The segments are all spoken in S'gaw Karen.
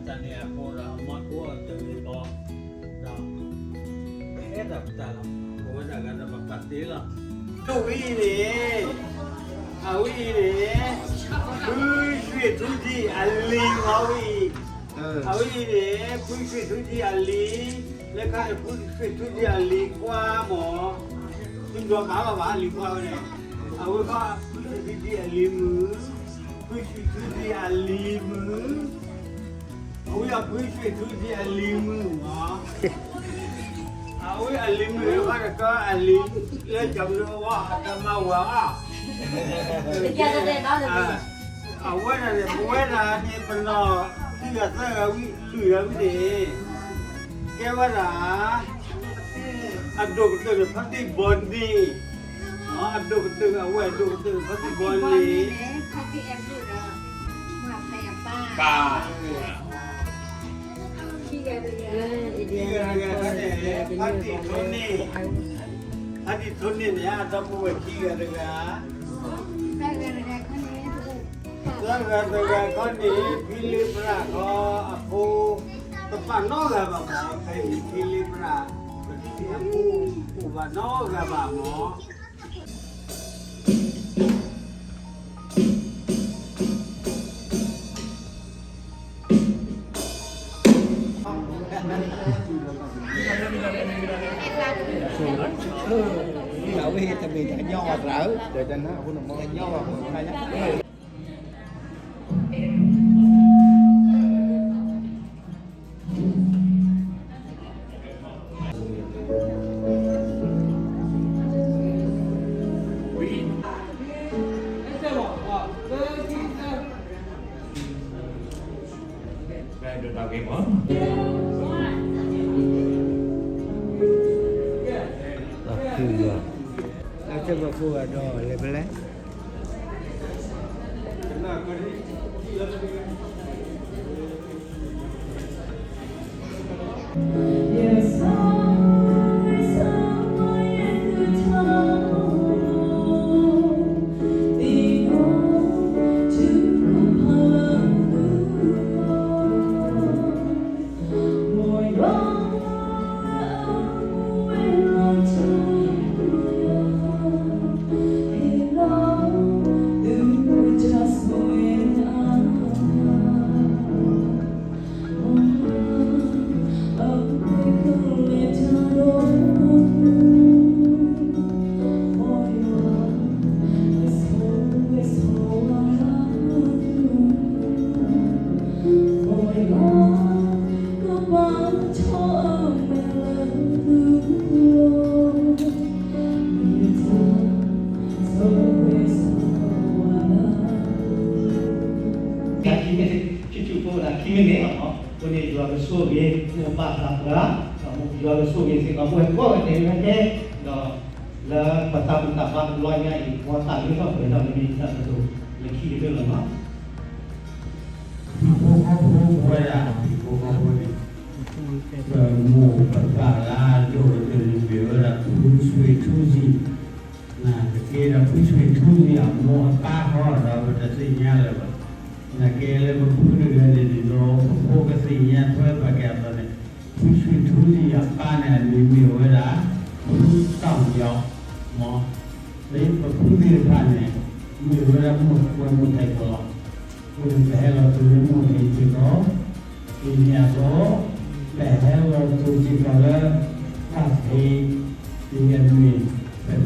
တၢ်န့ၣ်အဃိဒီး အမါအိၣ်အီၤတဂ့ၤဘီ, ဒီး ပအဲၣ်တၢ်ပတၢ်လီၤ, ပဝဲဒၣ်ဂၤဒီးပပာ်တ့ၢ်လီၤ. ဒိၣ်ဝံၤအံၤန့ၣ်, အဝဲအံၤန့ၣ်, ဖုရွှေထူးကြီးအလံၤမ့ၢ်ဝဲအံၤ, အဝဲအံၤန့ၣ် ဖုရွှေထူးကြီးအလံၤ, လၢခါန့ၣ် ဖုရွှေထူးကြီးအလံၤခွါမ့ၢ်, သုတဘၣ်ဘၣ်အလံၤခွါဝဲန့ၣ်, အဝဲခါ ဖုရွှေထူးကြီးအလံၤမုၣ်, ဖုရွှေထူးကြီးအလံၤမုၣ် အဝဲအဖုရွှေထူးကြီးအလံၤမုၣ်မ့ၢ်, အဝဲအလံၤမုၣ်လၢဘၣ်တကီအလံၤ, လၢကၠီၤမုၢ်ဝါအတမၤဝၤအါ, အဝဲဒၣ်န့ၣ် ပဝဲဒၣ်န့ၣ် ပနီၢ်ခံဂၤသၢဂၤဝံၤ လွံၢ်ဂၤဝံၤန့ၣ် ကဲဝဲဒၣ် အဒိၣ်ကတၢၢ်န့ၣ် ဖါတံၢ်ဘီနံၤ, အဒိၣ်ကတၢၢ် အဝဲအဒိၣ်ကတၢၢ်န့ၣ် ဖါတံၢ်ဘီနံၤ, ပၢ်, ခံဂၤတဂၤန့ၣ် ဖါတံၢ်ထိန့ၢ်, ဖါတံၢ်ထိန့ၢ်န့ၣ် အဒီပုၢ်ဝဲၢ်ခံဂၤတဂၤ, သၢဂၤတဂၤခီန့ၣ် ဖံလ့ပြၢ်ခီအဖိ, တပာ်နီတဂၤဘၣ်မ့ၢ်, ဖဲအံၤဖံလ့ပြၢ် အဖိအိၣ်ဘၣ်နီတဂၤဘၣ်မ့ၢ်. တၢ်ဖုဂၤ, တၢ်ဖုဂၤဒီးလဲၤဖဲလဲၣ်. ခံမံးနံး, ဆူၣ်ဆူၣ်ဖိဒၣ်ခံမံးနံးလီၤ. အဃိန့ၣ် ယွၤကဆိၣ်ဂ့ၤ မိၢ်ပၢ်သးပှၢ်, ဒီးယွၤကဆိၣ်ဂ့ၤစ့ၢ်ကီး ပဝဲကိးဂၤဒဲးခဲခဲ, ဒီးလၢပသးပူၤသးဘါတဘျီညါအံၤ မ်သးလၢထီၣ်ပှဲၤထီၣ်လၢမ့ၢ်တၢ်ကတိၤလၢခံကတၢၢ်လီၤ. ဟံၣ်ဖိဃီဖိပဝဲဒၣ် ဟံၣ်ဖိဃီဖိန့ၣ် ပမိၢ်ပပၢ်လၢအဒိၣ်ကတၢၢ်န့ၣ်မ့ၢ်ဝဲဒၣ် ဖုဆွ့ၣ်ထူစံၣ်, နာ်က့ဒီးဖုဆွ့ၣ်ထူစံၣ်အမိၢ်အပၢ်ဃီဒီး ပတသ့ၣ်ညါလၢၤဘၣ်. နာ်က့လၢပဖုတဂၤန့ၣ်န့ၣ်ဒီး ပဖိကသ့ၣ်ညါထွဲပာ်ကဲအသးန့ၣ် ဖုဆွ့ၣ်ထူစံၣ်အပၢ်န့ၣ် အမံၤမ့ၢ်ဝဲဒၣ် ဖုတီၢ်ယီၤ, မ့ၢ်ပဖုသ့ၣ်တဖၣ်န့ၣ် မ့ၢ်ဝဲဒၣ်မိၢ်ပှၢ်မိၢ်ထံးဖိလီၤ. အဃိန့ၣ် ပဟဲလီၤတုၤလၢမိၢ်ထံးစ့ၢ်ကီး, ဒ်န့ၣ်အသိး ပဟဲလီၤတုၤစ့ၢ်ကီးလၢ တၢ်ဖံး ဒ်အမ့ၢ် ပ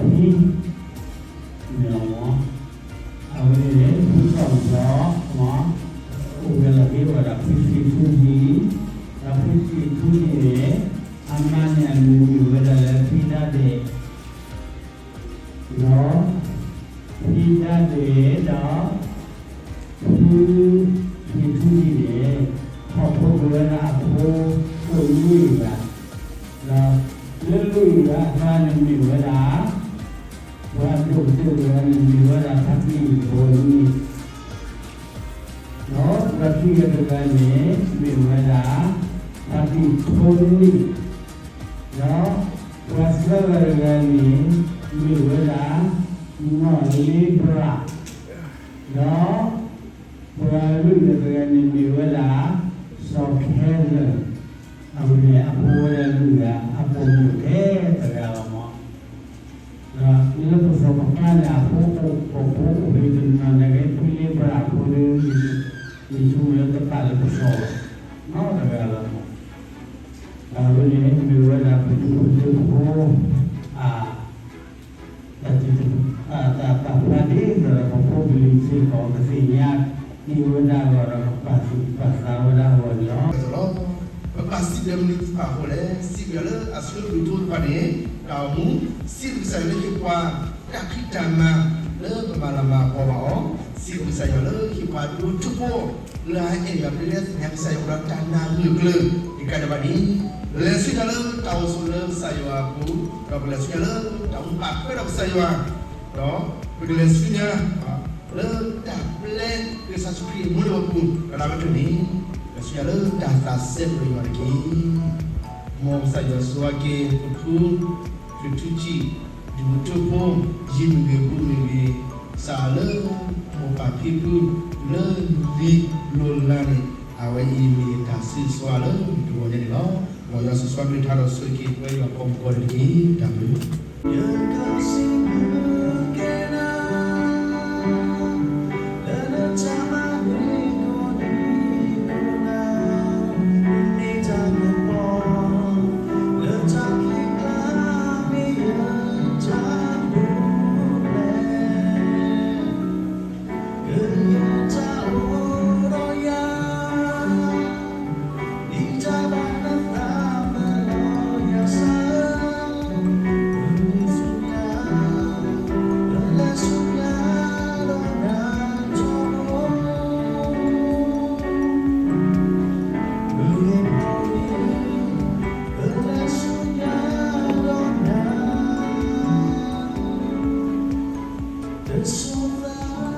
ဖံ န့ၣ်လီၤမ့ၢ်. အဝဲန့ၣ် ဖုတီၢ်ယီၤမ့ၢ် အိၣ်ဝဲလီၤက့ၤဝဲဒၣ်ဖုဆွ့ၣ်ထူစံၣ်, ဒီးဖုဆွ့ၣ်ထူစံၣ်န့ၣ် အမါန့ၣ်အမံၤမ့ၢ်ဝဲဒၣ်လၢဖံဒါဒဲး ဒီး ဖံဒါဒဲးဒီး ဖုဆွ့ၣ်ထူစံၣ်န့ၣ် ထီၣ်ဖိက့ၤဝဲဒၣ်အဖိ အိၣ်လွံၢ်ဂၤ, ဒီးလၢလွံၢ်ဂၤအကျါန့ၣ်မ့ၢ်ဝဲဒၣ် ပှၤဒိၣ်ကတၢၢ်တဂၤန့ၣ် မ့ၢ်ဝဲဒၣ်ဖါတံၢ်ဘိနံၣ်, ဒီးပှၤခံဂၤတဂၤန့ၣ် မ့ၢ်ဝဲဒၣ် ဖါတံၢ်ထိနံၣ်, ဒီးပှၤသၢဂၤတဂၤန့ၣ် မ့ၢ်ဝဲဒၣ် နီၢ်လ့ပြၢ်, ဒီးပှၤလွံၢ်ဂၤတဂၤန့ၣ် မ့ၢ်ဝဲဒၣ် စီၤ အဖိ ပဖိအိၣ်ဖဲတနီၤန့ၣ် ကဲဖဲလ့ပရၣ်ဖိဒီး ယဆိကမိၣ်လၢတဘၣ်လၢပစီၤဘၣ် နီတဂၤလီၤ. အဝဲန့ၣ်မ့ၢ်ဝဲဒၣ်ပဒူၣ်ဖိထၢဖိ အ တၢ်ပာ်ဖျါဒ်သိးဒီးပဖိပလံၤစ့ၢ်ကီး ကသ့ၣ်ညါ ဒ်ဝဲဒၣ်အဂီၢ်ဒီး ပာ်သူၣ်ပာ်သးဝဲဒၣ်အဂီၢ်န့ၣ်လီၤ. ပဘၣ်စံးဘျုးမနုၤတဖၣ်အဃိလဲၣ်, စံးဘျုးလၢအဆှၢဒိၣ်ထီၣ်တဖၣ်န့ၣ် တၢ်အိၣ်မူ, စံးဘျုးကစၢ်ယွၤလၢဟ့ၣ်ပှၤတၢ်ဖံးတၢ်မၤလၢပမၤလၤမၤကပီၤဘၣ်အီၤ, စံးဘျုးကစၢ်ယွၤလၢဟ့ၣ်ပှၤဒိၣ်ထီၣ်ဖိ လၢအအဲၣ်ယွၤ ပျဲလၢသ့ၣ်ညါကစၢ်ယွၤအိၣ်ဒီးတၢ်နာ်ဂၢၢ်ကျၢၤ ယကါဒံးဘၣ်န့ၣ် လဲၤဆူညါလၢတၢ်အိၣ်ဆိးလၢကစၢ်ယွၤအပူၤ, ဒီးပလဲၤဆူညါလၢတၢ်အိၣ်မူဘၣ်ထွဲဒီးကစၢ်ယွၤ, ဒီးပကလဲၤဆူညါ လၢတၢ်ပျဲကစၢ်ယ့ၣ်ၡူးခရံာ်အမူလၢပပူၤ, ဒီးလၢအဝဲတန့ၣ် လဲၤဆူညါလၢတၢ်သးစဲဘူးဒီးယွၤတက့ၢ်. မ်ကစၢ်ယွၤဆိၣ်ဂ့ၤက့ၤ ပဖု သုးထူကၠံၣ် ဒူၣ်ဖိထၢဖိ ယံၤမ့ၢ်ဂ့ၤ ဘူးမ့ၢ်ဂ့ၤ, စးလၢမိၢ်ပၢ်ဖံဖု လၢလံာ်လီၤလးန့ၣ် အဝဲအံၤမ့ၢ်တၢ်ဆၢဂ့ၤဆၢဝါလၢတဂီၤညါန့ၣ်လီၤ. မ်ယွၤဆိၣ်ဂ့ၤဆိၣ်ဝါကလုၢ်ကထါဒီးဆိၣ်ဂ့ၤက့ၤပဝဲယွၤအဖိမုၣ်ဖိခွါတက့ၢ်. တၢ်ဘျုးပၢ်သးဝံၣ်အီၤ ပအီၣ်လၢက့ၤ ပဖိဆူထူကၠံၣ်အဒူၣ်ဖိ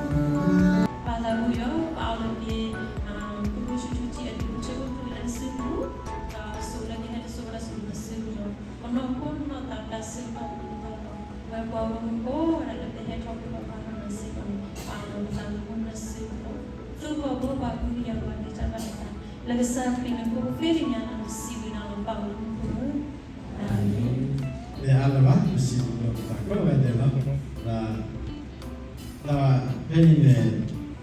ထၢဖိလၢနစုပူၤ, ဒီးစိၤလၢကဟဲတစိၤဝဲဒၣ်စိၤလၢနစုပူၤလီၤ. ပနီၢ်ခိနီၢ်သးတၢ်စံးထီၣ်ပတြၢၤအဂီၢ်, ဝဲပှၤဂီၢ်မုၢ်ကိးဂၤဒဲးလၢပဟဲထီၣ်ဖဲပှၤဂီၢ်မုၢ်စ့ၢ်ကီးန့ၣ် ပအီၣ်လၢပသးသမူလၢနစုပူၤလီၤ. သိၣ်ကီၢ်ဘိပှၤကူပယီၤပှၤဒုးတၢ်ဘၣ်တၢ်, လၢကစၢ်ခရံာ်မံၤအဃိ ပဃ့ကညးနၤဒီးစံးဘျုးနၤလီၤ ပၢ်အိၣ်လၢမူခိၣ်ဧၢ, အၤမ့ၣ်. မ့ၢ်အါလၢၤဘၣ် ပစံးဘျုးနၤပသးကိးဂၤဒဲးလီၤ. တၢ် ဖဲအံၤန့ၣ်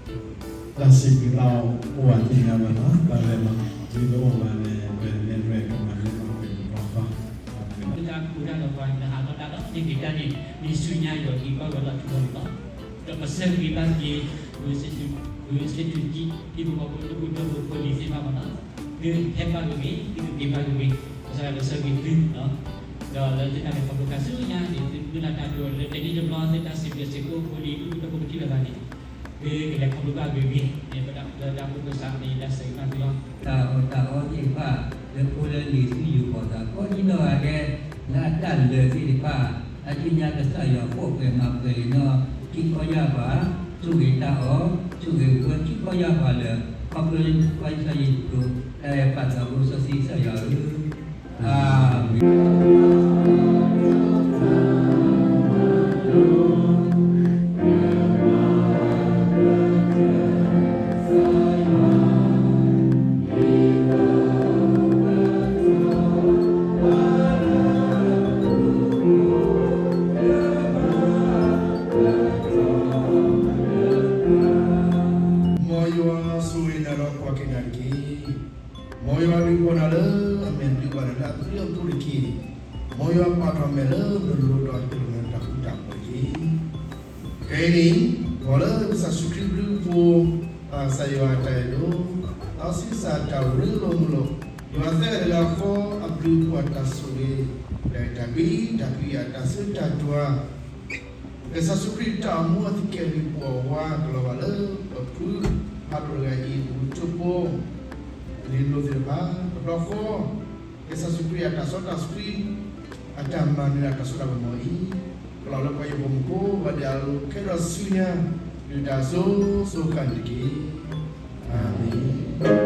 တၢ်စံးဘျုးတၢ်အိၣ်ဝးတ့ၢ်ညါဘၣ်လီၤ. တၢ်လဲၤလီၤ ဒ်သိးအိၣ်ဘၣ်န့ၣ် ပလဲၤရဲၣ်ကမၤလၢပှၤကွဲးတဘျီဃီ တၢ်ကူတၢ်ဒီးပှၤနဟးထီၣ်တၢ်ဒီး န့ၣ်မ့ၢ်တၢ်န့ၣ် မ့ၢ်ဆူညါယွၤက့ၤဘၣ်ဝဲလီၤထူလီၤယိာ်လီၤ. ဒီးပဆၢဂ့ၤဘၣ်က့ၤ ပဆူထူကၠံၣ် ဒ်ပပှၤဖိဒိၣ်ပှၤဖိလံၤသ့ၣ်တဖၣ်မးလီၤ. သုဟဲဘၣ်ဂ့ၤဂ့ၤ သုက့ၤဘၣ်ဂ့ၤဂ့ၤ ကစၢ်ယွၤကဆိၣ်ဂ့ၤသုလီၤ. ဒီးလၢသုတၢ်လဲၤခီဖျိခါဆူညါန့ၣ် သုမုၢ်လၢ်တၢ်ဒိၣ်လၢတနံၣ်တဘျီ သုတၢ်စံးဘျုးစ့ၢ်ကီးဖိလံၤ ဒူၣ်ဖိထၢဖိကထံၣ်လိာ်သးန့ၣ် သုကလဲၤခီဖျိဘၣ်ဂ့ၤဂ့ၤန့ၣ် ပဒၣ်လၢတၢ်အိၣ်ဖှိၣ်ကစၢ်န့ၣ် တၢ်ဆၢဂ့ၤဘၣ်သုလီၤ. တၢ်အီၣ်တၢ်အီသ့ၣ်တဖၣ် လၢဖိလၢလံၤဆူယိၤကီၢ်သးကိးဒံနီၢ်ဂၤဒဲး လၢအတၢ်လၢာ်သ့ၣ်တဖၣ် အသ့ၣ်ညါကစၢ်ယွၤဖှီၣ်ပှဲၤမၤပှဲၤန့ၣ်နီၢ် ထံကီၢ်ယၢ်ပှၤ ဆိၣ်ဂ့ၤတၢ်အီၣ် ဆိၣ်ဂ့ၤဝဲထံကီၢ်ယၢ်ပှၤလၢာ် ခီဖျိလၢကစၢ်ယ့ၣ်ၡူးခရံာ် တၢ်အဲၣ်ပၢ်သးဘိစီဆှံကစၢ်ယွၤဧၢ အၤမ့ၣ်. မ်ယွၤဆိၣ်ဂ့ၤနၤဒီးကွၢ်က့ၤနၤတက့ၢ်. မ်ယွၤဒုးဖှိၣ်နၤလၢအမဲာ်ဘျုးဘၣ်နၤလၢအဘျုးအဖှိၣ်တက့ၢ်. မ်ယွၤပာ်ထီၣ်မဲာ်လၢနလိၤဒီးဟ့ၣ်လီၤနၤတၢ်ဃူတၢ်ဖိးတက့ၢ်. ခဲအံၤန့ၣ် မ်လၢကစၢ်ယ့ၣ်ၡူးခရံာ်ဘျုးဖှိၣ်, ပၢ်ကစၢ်ယွၤအတၢ်အဲၣ်ဒိၣ်, ဒီးဆံးစၢ်တၢ်ရ့လိာ်မုာ်လိာ်, ယွၤသၢဂၤတဂၤဃီအဘျုးအဖှိၣ်အတၢ်ဆိၣ်ဂ့ၤ, ဒီးတၢ်ဘံၣ်တၢ်ဘှီအတၢ်ဆၢတၢ်တွၤ ကစၢ်ယ့ၣ်ၡူးခရံာ်တၢ်အိၣ်မူအသကဲာ်ပဝး ကလီၤဘၣ်လၢပဖု ဖးဒိၣ်တဂၤအံၤ ဒူၣ်ဖိထၢဖိ လံာ်လိၤသ့ၣ်တဖၣ် တဘျီဃီ ကစၢ်ယ့ၣ်ၡူးခရံာ်အတၢ်စီတၢ်ဆှံ အတၢ်မၤနၢၤအတၢ်စိတၢ်ကမီၤအံၤ ကလီၤလၢပှၤဟံၣ်ဖိဃီဖိဘၣ်ဒဲးအလိၤ ခဲဒီးဆူညါ ဒုၣ်တၢ်စိၤစိၤဃၣ်န့ၣ်တက့ၢ်. အၤမ့ၣ်. တၢ်ဘျုး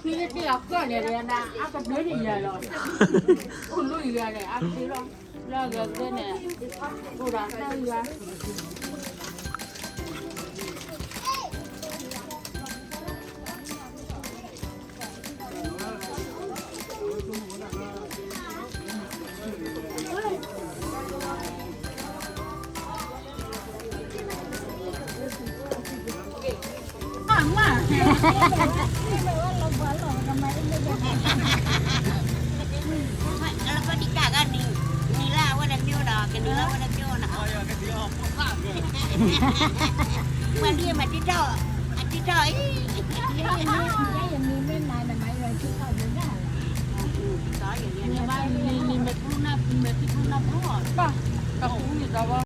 နက့ၤအီၤကၢၣ်န့ၣ် အကဒၢဒ်ယၤလီၤ, အိၣ်လိယၤန့ၣ် အက့ၤလီၤ, လၢအဂၤကဲန့ၣ်, အိၣ်ဒီးတၢ်ယၤ လၢပတံၢ်ကၢ်ဂၤနံၤ, နံၤလၢအဝဲတမျိုးဒီး ကနံၤလၢအဝဲတမျိုးနီၤ, ပှၤလံမၤတံၢ်ထီၣ်, အတံၢ်ထီၣ်အံၤ, မ့ၢ်မ့ၢ်နၤနမၤယွၤတံၢ်ထီၣ်ဒ်လဲၣ်, နမၤနံၤနံၤမ့ၢ်ကျူနၢ်, မ့ၢ်တံၢ်ကျူနၢ်ဖိ, တၢ်ကပူၤန့ၣ်ဒီးဝဲ